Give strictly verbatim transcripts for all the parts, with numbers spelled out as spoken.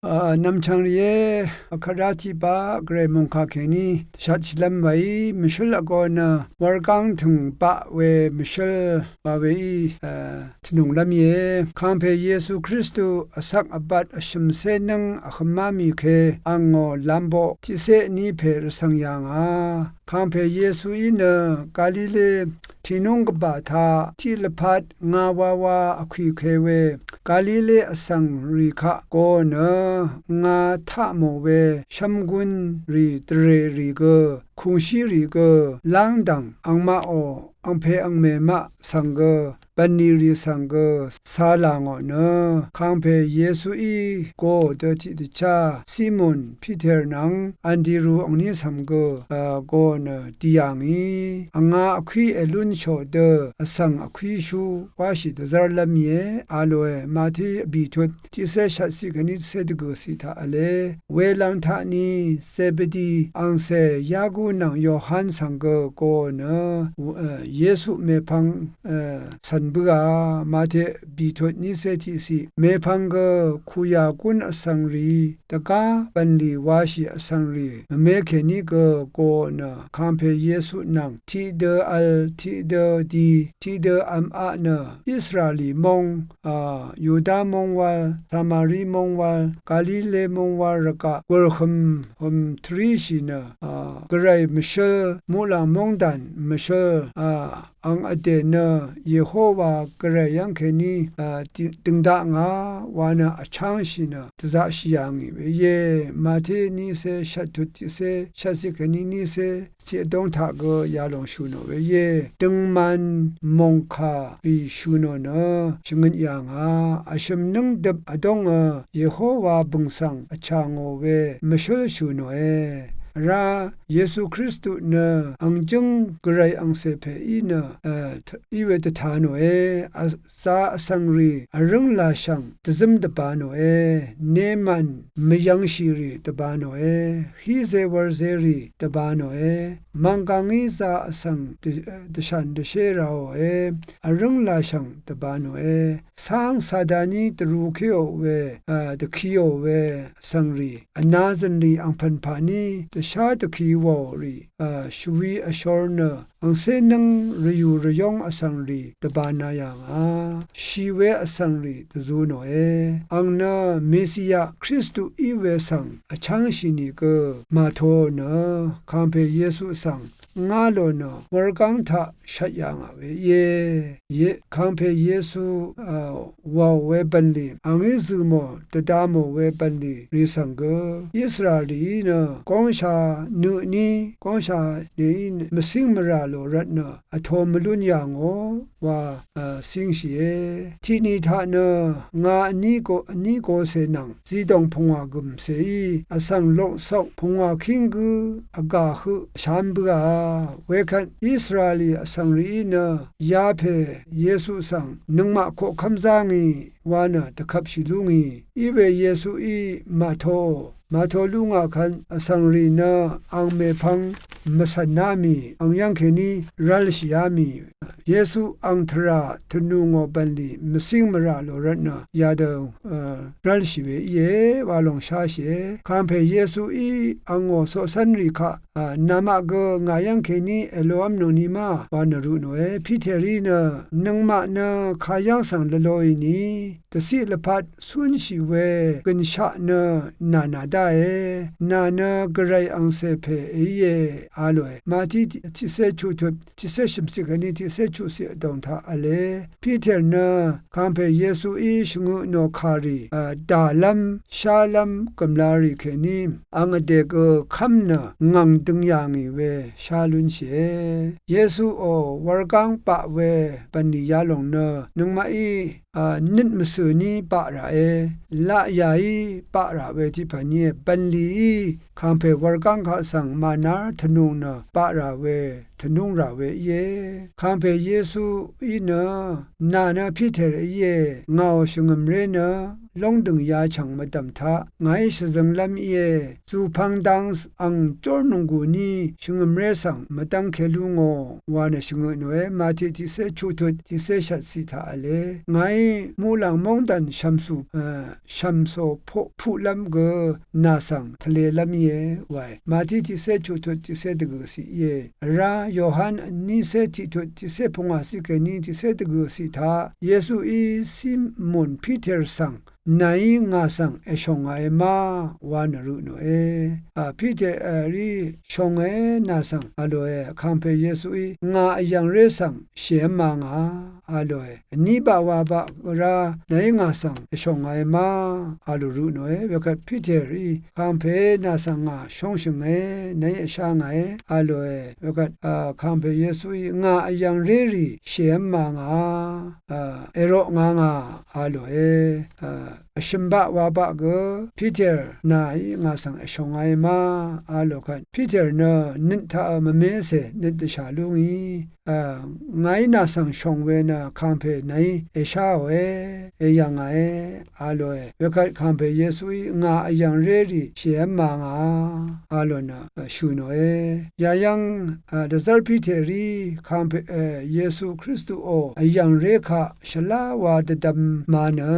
Nv̀mchv̀ng rìé, vkvt rá tiqbaq gvray mòngkà kèní dvshatshìlv́m weí mvshǿl vgō nø wurgáng tø̀ng baq we mvshǿl wa weí tvnùnglv́m íe. Kàngpè Yesu Kristu vsvk vbat vshø̀mcé nǿng vhømá mì ke angò lamboq tiqcé vní pè rvcv̀ng yà ngà. Kàngpè Yesuí nø Galile tìnúng gvbà taq tiq lvpat nga wawa vkwì ke we Galile vsvng rì kaq goò nø nga taq mò we shvmgún rì dvrè rì gø kùngshí rì gø lángdv̀ng angmaqò angpè angmè maq svng gø bv̀nlì rì svng gø cā là ngò nø Kàngpè Yesuí goò dø tiqdvchá Simon Piter nvng Andiru angní cv̀m gø goò nø dì yà ngì. Vnga vkwí èlúnshò dø vsvng vkwíshú wáshì dvzv́rlv́m íe. A lòe, Mati vbìtut tiqcé shvtciq kèní tiqcé dvgø̀ciq taq v̄le. Welv̄ng taqni Zebedi angcè Yaku nvng Yohan svng gø goò nø Yesu mèpvng cv̀n bǿà. Mati vbìtut nícé tiqciq mèpvng gø kùyà gún vsvng rì dvgá bv̀nlì washì vsvng rì mvme kèní gø goò nø Kàngpè Yesu nvng tiqdø vl tiqdø di tiqdø vm aq nø Israeli móng, Yuda móng wal, Samari móng wal, Galile móng wal rvgaq gùrhø̀m hø̀m tvríshì nø gvray mvshǿl muqlàng móngdàn mvshǿl ang vdè nø Yehowa gvray yv́ng kèní døng dakngà wa nø vchángshì nø dvzaqshì yà ngì we íe. Mati nícé shvttut tiqcé shvtciq kèní nícé ciq vdóng taq gø yalòng shø̀ nò we íe. Døngman mòngkà rì shø̀ nò nø shvngøt yà ngà. Vshø̀m nǿng døp vdóngø Yehowa bø̀ng svng vchà ngò we mvshǿl shø̀ nòe. Vrá Yesu Kristu nø ang jǿng gvray angcè pè í nø í we dvta nòe. Za vsvng rì vrǿng làshv̀ng dvzǿm dvba nòe. Neman mvyv̄ngshì rì dvba nòe. Híze wurze rì dvba nòe. Mv̀nggàngí za vsvng dvshàn dvshé ràòe. Vrǿng làshv̀ng dvba nòe. Cáng Sataní dvrūkéò we dvkiò we vsvng rì vnā zø̀nlì angpv̀n pàní dvshá dvki wàò rì shvwi vshor nø angcé nǿng rvyù rvyóng vsvng rì dvbānā yà ngà. Shì we vsvng rì dvzū nòe. Ang nø Mesia Kristu í we svng vchángshì nìgø màtōò nø Kàngpè Yesu svng ngá lò nø wurgáng taq shvt yà ngà we íe. Kàngpè Yesu wàò we bv̀nlì angí zø̀ mò dvda mò we bv̀nlì rì svng gø Israel rìí nø góngsha nø tní góngsha nèí mvcíng mvrà lò rvtnø vtō mvlún yà ngò wa cíngshìe. Tiqni taq nø ngà vní go vní gocè nvng zidòng pungwà gø̀mcèí vsvng lokcok pungwà kíng gǿ vgà høq shám bǿà. Wekvt Israeli vsvng rìí nø yapè Yesu svng nøngmaq koqkv́m zá ngì wa nø dvkvpshì lú ngì. Iwe Yesuí màtōò màtō lú ngà kvt vsvng rì nø ang mèpvng mvcv̀ná mì ang yv́ng kèní rv̄lshìá mì. Yesu ang tvrà tvnù ngò bv̀nlì mvcíng mvrà lò rvtnø yadø rv̄lshì we íe wa lòng sháshìe. Kàngpè Yesuí angò coqcv́nrì kaq namaq gø ngà yv́ng kèní èlov́m nò ni ma wa nvrù nòe. Piterí nø nøngmaq nø kayv́ng svng lvloì ni dvciq lvpat cúnshì we gø̀nshaq nø nà nàdáe. Nà nø gvray angcè pè èíe a lòe. Màtí tiqcé chuqtut tiqcé shø̀mciq kèní tiqcé chuqciq vdòng taq v̄le. Piter nø Kàngpè Yesuí shvngø tnò kàrì dàlv́m shálv́m gø̀mlarì kèní ang vdè gø kv́m nø ngv̀ng døng yà ngì we shá lúnshìe. Yesuò wurgáng baq we bv̀nlì yalòng nø nøngmaqí nøt mvcø̀ ní baq ràe. Laqyàí baq rà we tiqpv̀n íe. Bv̀nlìí Kàngpè wurgáng kaq svng mànár tvnùng nø baq rà we tvnúng rà we íe. Kàngpè Yesuí nø nà nø Piter íe. Ngàò shvngø̀mré nø lóngdø̀ng yachv̀ng mvdv̀m taq ngàí shvzønglv́m íe. Zùpvng dang ang jórnònggù ní shvngø̀mré svng mvdv́ngke lú ngò wa nø shvngøt nòe. Màtiq tiqcé chuqtut tiqcé shvtciq taq v̄le. Ngàí muqlàng móngdàn shv̀msù, e, shv̀msò puqlv́m gø nà svng tvlelv́m íe wae. Màtiq tiqcé chuqtut tiqcé dvgø̀ciq íe. Vrá Yohan vnícé tiqtut tiqcé pungwàciq kèní tiqcé dvgø̀ciq taq Yesuí Simon Piter svng, nàí ngà svng èshòngàe ma wa nø rø nòe. A, Piter, e, rí shòngàe nà svng a lòe. Kàngpè Yesuí ngà vyv̀ngré svng shèv́ma ngà a lòe. Vní baq wa baq vrá nàí ngà svng èshòngàe ma a lò rø nòe. Wekvt Piterí kàngpèé nà svng ngà shóngshø̀nge, nàí èshá ngàe a lòe. Wekvt, a, kàngpè Yesuí ngà vyv̀ngré rì shèv́ma ngà, a, èroq nga ngà a lòe. A, vshø̀m baq wa baq gø Piter nàí ngà svng èshòngàe ma a lò kvt Piter nø nøt taq mvmecè nøt dvshà lú ngì, a, ngàí nà svng shòng we nø kàngpè nàí èsháòe, èyv̀ngàe a lòe. Wekvt kàngpè Yesuí ngà vyv̀ngré rì shèv́ma ngà a lò nø, a, shø̀ nòe. Yayv́ng, a, dvzv́r Piterí kàngpè, e, Yesu Kristuò vyv̀ngré kaq shvlá wa dvdvm ma nø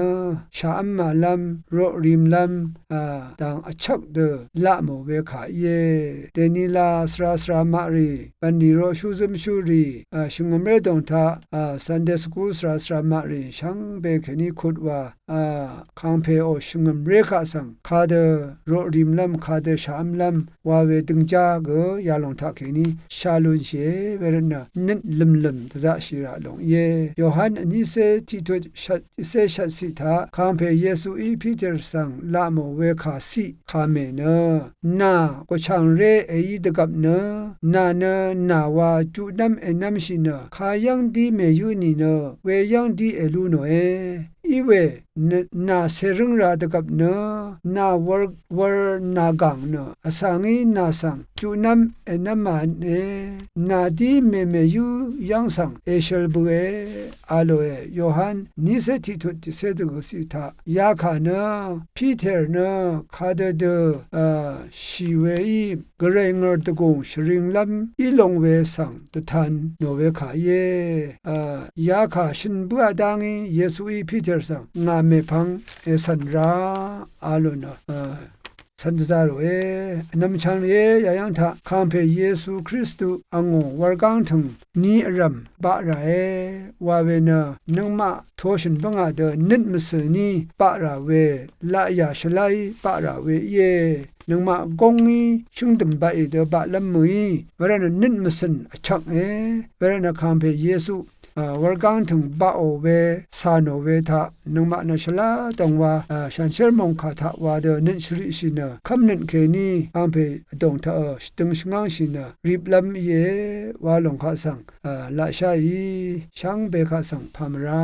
shàv́m màlv́m, roqrìmlv́m, a, dang vchvk dø laq mò we kà íe. Dènila svra svra maqrì, bv̀nlì roqshú zǿmshúrì, a, shvngø̀mré dòng taq, a, Sunday school svra svra maqrì shvngbe kèní kut wa, a, kàngpèò shvngø̀mré kaq svng kadø roqrìmlv́m, kadø shàv́mlv́m wa we døngjá gø yalòng taqkèní sha lunshìe. Wervtnø nøt lø̀mlø̀m dvzaqshì raq lòng íe. Yohan vnícé tiqtut shvt tiqcé shvtciq taq kàngpè Yesuí Piter svng laq mò we kàciq kàmè nø, nà gvchàngré èí dvgvp nø, nà nø nà wa jutnv́m ènv́mshì nø kayv́ng dí mèyǿ nìnø weyv́ng dí èlú nòe. Iwe nø, nà cèrǿng ra dvgvp nø, nà wur, wur nàgàng nø vsvngí nà svng jutnv́m ènv́māe, nà dí mèmèyǿ yv́ng svng èshøl bøe a lòe. Yohan vnícé tiqtut tiqcé dvgø̀ciq taq yakà nø Piter nø kadø dø, a, shì weí gvray ngø̀rdvgùng shvringlv́m í long we svng dvtan nò we kà íe. A, yakà shøn bǿà dá ngí Yesuí Piter svng ngà mèpvng ècv̀n ra a lò nø, a, cv̀n dvzá ròe. Vnvm chvng rìé, yayv́ng taq kàngpè Yesu Kristu angò wurgáng tø̀ng ni vrv̀m baq ràe wa we nø nøngmaq toshø̀n bǿngà dø nøt mvcø̀ní baq rà we, laqyà shvláí baq rà we íe. Nøngmaq góngí shǿngdø̀m baqì dø baqlv́m mø̀í, wervtnø nøt mvcø̀n vchvknge, wervtnø kàngpè Yesu, a, wurgáng tø̀ng baqò we cà nò we taq, nøngmaq nø shvlá dv̀ngwa, a, shànshér mòngkà taq wa dø nøt shvriqshì nø, kv́mnøt kèní kàngpè vdòng taq, a, shvdøng shvngángshì nø, riplv́m íe, wa lòng kaq svng, a, laqsháì, shvngbe kaq svng pà mvrá.